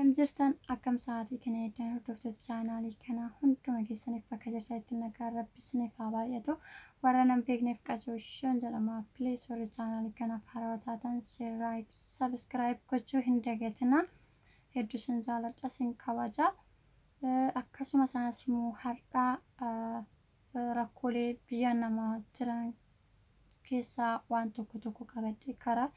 Akkam jirtan, akkam sa'aatii kana eegdan, hordoftoota chaanaalii kanaa hunduma keessaniif bakka jirtanitti nagaan Rabbi isiniif haa baay'atu. Warra nan beekneef Qacooshoon jedhama. Please, warri chaanaalii kanaaf haarawaa taatan share, like, subscribe gochuu hin dagatinaa. Hedduu isin jaaladha, isin kabaja. Akkasuma sanas immoo har'aa rakkoolee biyya namaa jiran keessaa waan tokko tokko qabadhe karaa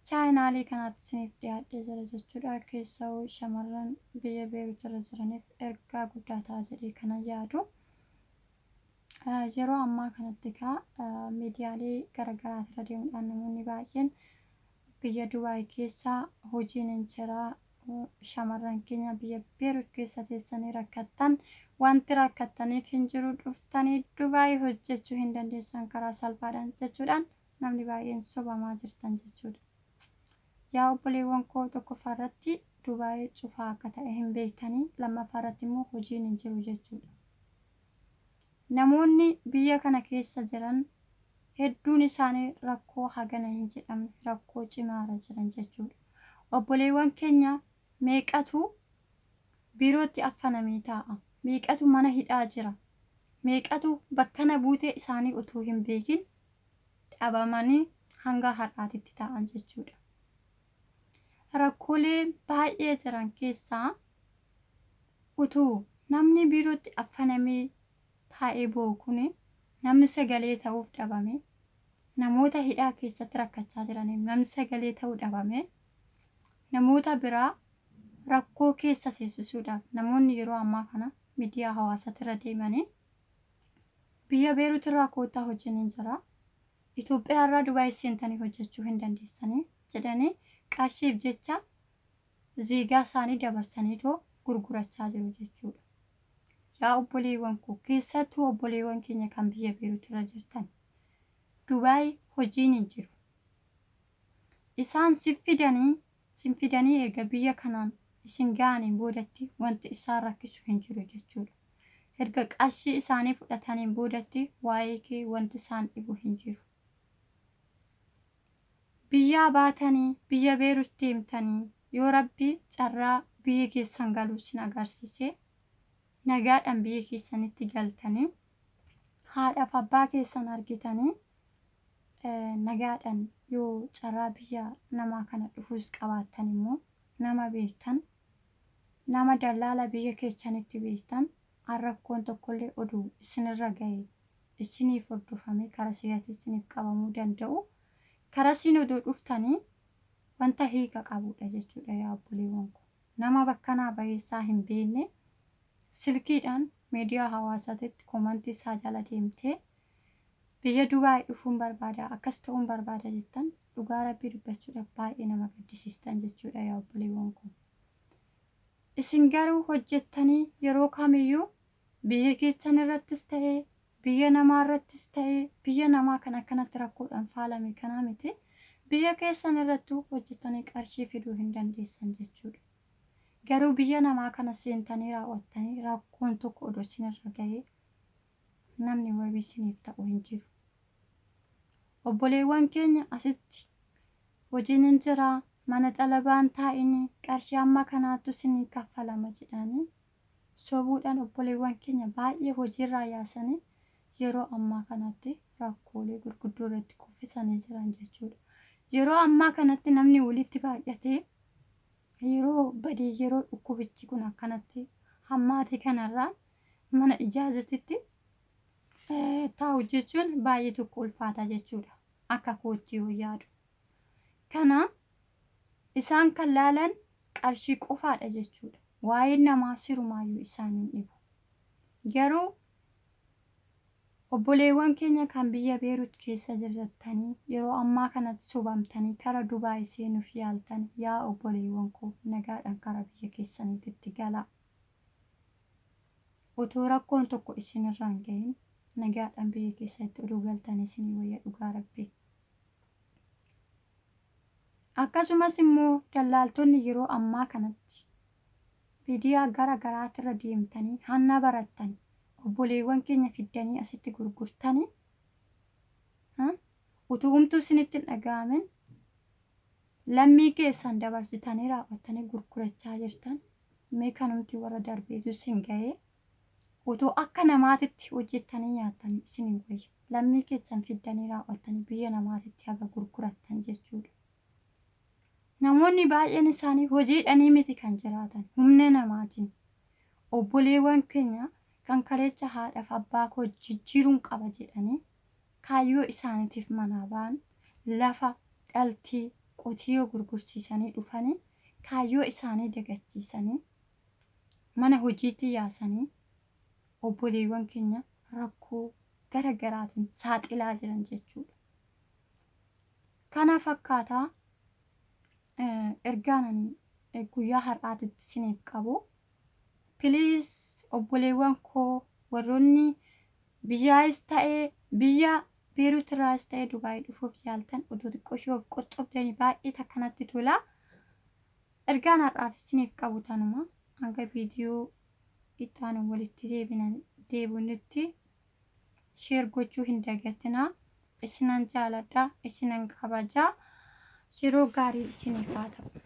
chaanaalii kanaatti isiniif dhiyaadhee jira jechuudha. Keessawuu shamarran biyya Beerut irra jiraniif ergaa guddaa ta'a jedhee kana yaadu. Yeroo ammaa kanatti egaa miidiyaalee garaagaraa irra deemuudhaan namoonni baay'een biyya Dubaay keessaa hojiin hin jira, shamarran keenya biyya Beerut keessa teessanii rakkattan, wanti rakkattaniif hin jiru, dhuftanii Dubaay hojjechuu hin dandeessan karaa salphaadhaan jechuudhaan namni baay'een sobamaa jirtan jechuudha. Yaa obboleewwan koo, tokkoffaa irratti Dubaay cufaa akka ta'e hin beektanii, lammaffaa irratti immoo hojiin hin jiru jechuudha. Namoonni biyya kana keessa jiran hedduun isaanii rakkoo hagana hin jedhamne, rakkoo cimaarra jiran jechuudha. Obboleewwan keenya meeqatu biirootti affanamee taa'a? Meeqatu mana hidhaa jira? Meeqatu bakkana buutee isaanii utuu hin beekin dhabamanii hanga har'aatitti taa'an jechuudha. Rakkoolee baay'ee jiran keessaa utuu namni biirootti affanamee taa'ee boo'u kun namni sagalee ta'uuf dhabame, namoota hidhaa keessatti rakkachaa jiraniif namni sagalee ta'uu dhabame, namoota biraa rakkoo keessa seensisuudhaaf namoonni yeroo ammaa kana miidiyaa hawaasaatti irra deemanii biyya Beerut irraa koottaa hojiin hin jira, Itoophiyaa irraa Dubaay seentanii hojjechuu hin dandeessanii jedhanii qarshiif jecha zeegaa isaanii dabarsaniitoo gurgurachaa jiru jechuudha. Yaa obboleewwan koo, keessattuu obboleewwan keenya kan biyya Beerut irra jirtan, Dubaay hojiin hin jiru. Isaan sin fidanii erga biyya kanaan isin ga'aniin boodatti wanti isaan rakkisu hin jiru jechuudha. Erga qarshii isaanii fudhataniin boodatti waa'ee kee wanti isaan dhibu hin jiru. Biyyaa baatanii biyya Beerut deemtanii, yoo Rabbi carraa biyya keessan galuu isin agarsiise, nagaadhaan biyya keessanitti galtanii haadhaaf abbaa keessan argitanii, nagaadhaan yoo carraa biyya namaa kana dhufuus qabaattan immoo nama beektan, nama dallaala biyya keessanitti beektan, rakkoon tokkollee oduu isinirra gahe isiniif hordofamee karaa seeraatti isiniif qabamuu danda'u. Karaa isin oduu dhuftanii wanta hiika qabudha jechuudha, yaa obboleewwan koo. Nama bakkanaa baheessaa hin beekne silkiidhaan miidiyaa hawaasaatitti comment isaa jala deemtee biyya Dubaay dhufuun barbaada, akkas ta'uun barbaada jettan, dhugaa Rabbii dubbachuudhaaf baay'ee nama gaddisiistan jechuudha, yaa obboleewwan koo. Isin garuu hojjettanii yeroo kamiyyuu biyya keessan irrattis ta'ee, biyya namaa irrattis ta'ee, biyya namaa kan akkanatti rakkoodhaan faalame kanaa miti, biyya keessan irrattuu hojjettanii qarshii fiduu hin dandeessan jechuudha. Garuu biyya namaa kana seentanii raawwattanii rakkoon tokko odoo isinirra gahee namni wabii isiniif ta'u hin jiru. Obboleewwan keenya asitti hojiin hin jiraa, mana xalabaan taa'inii qarshii hamma kanaatu isinii kaffalama jedhanii sobuudhaan obboleewwan keenya baay'ee hojiirraa yaasanii yeroo ammaa kanatti rakkoolee gurguddoo irratti kuffisanii jiran jechuudha. Yeroo ammaa kanatti namni walitti baay'atee yeroo badii, yeroo dhukkubichi kun akkanatti hammaate kanarraa mana ijaazatitti taa'u jechuun baay'ee tokko ulfaata jechuudha. Akka kootti yoo yaadu. Kana isaan kan laalan qarshii qofaadha jechuudha. Waa'een namaa sirumaayyuu isaan hin dhibu. Garuu obboleewwan keenya kan biyya Beerut keessa jirtanii yeroo ammaa kanatti sobamtanii kara Dubaay seenuuf yaaltan, yaa obboleewwan koo, nagaadhaan kara biyya keessaniitti galaa. Otoo rakkoon tokko isinirraa hin gahin nagaadhaan biyya keessatti oduu galtanii isinii wayya, dhugaa Rabbii. Akkasumas immoo dallaaltonni yeroo ammaa kanatti miidiyaa gara garaatirra deemtanii hanna barattan, obboleewwan keenya fiddanii asitti gurgurtanii, utuu humtuu isinitti hin dhaga'amin. Lammii keessan dabarsitanii raawwattanii gurgurachaa jirtan. Mee kanumti warra darbeetu isin ga'ee, otoo akka namaatitti hojjettanii nyaattanii isin hin wayya. Lammii keessan fiddanii raawwattanii biyya namaatitti haga gurgurattan jechuudha. Namoonni baay'een isaanii hojiidhanii miti kan jiraatan, humna namaatiin. Obboleewwan keenya kan kaleecha haadhaaf abbaa koo jijjiiruun qaba jedhanii kaayyoo isaaniitiif manaa ba'an, lafa dhaltii qotiyoo gurgursiisanii dhufanii, kaayyoo isaanii dagachiisanii mana hojiitti yaasanii obboleewwan keenya rakkoo gara garaatiin saaxilaa jiran jechuudha. Kana fakkaataa ergaan ani guyyaa har'aatitti isiniif qabu. Please, obboleewwan koo warroonni biyyaayis ta'ee biyya Beerut irraas ta'ee Dubaayii dhufuuf yaaltan, odoo xiqqoo ishee of qoxxobdanii baay'ee takkanatti tola. Ergaan har'aaf isiniif qabu tanuma. Hanga viidiyoo itti aanu walitti deebinutti share gochuu hin dagatinaa. Isinan jaaladha, isinan kabajaa. Yeroo gaarii isiniif haa ta'u.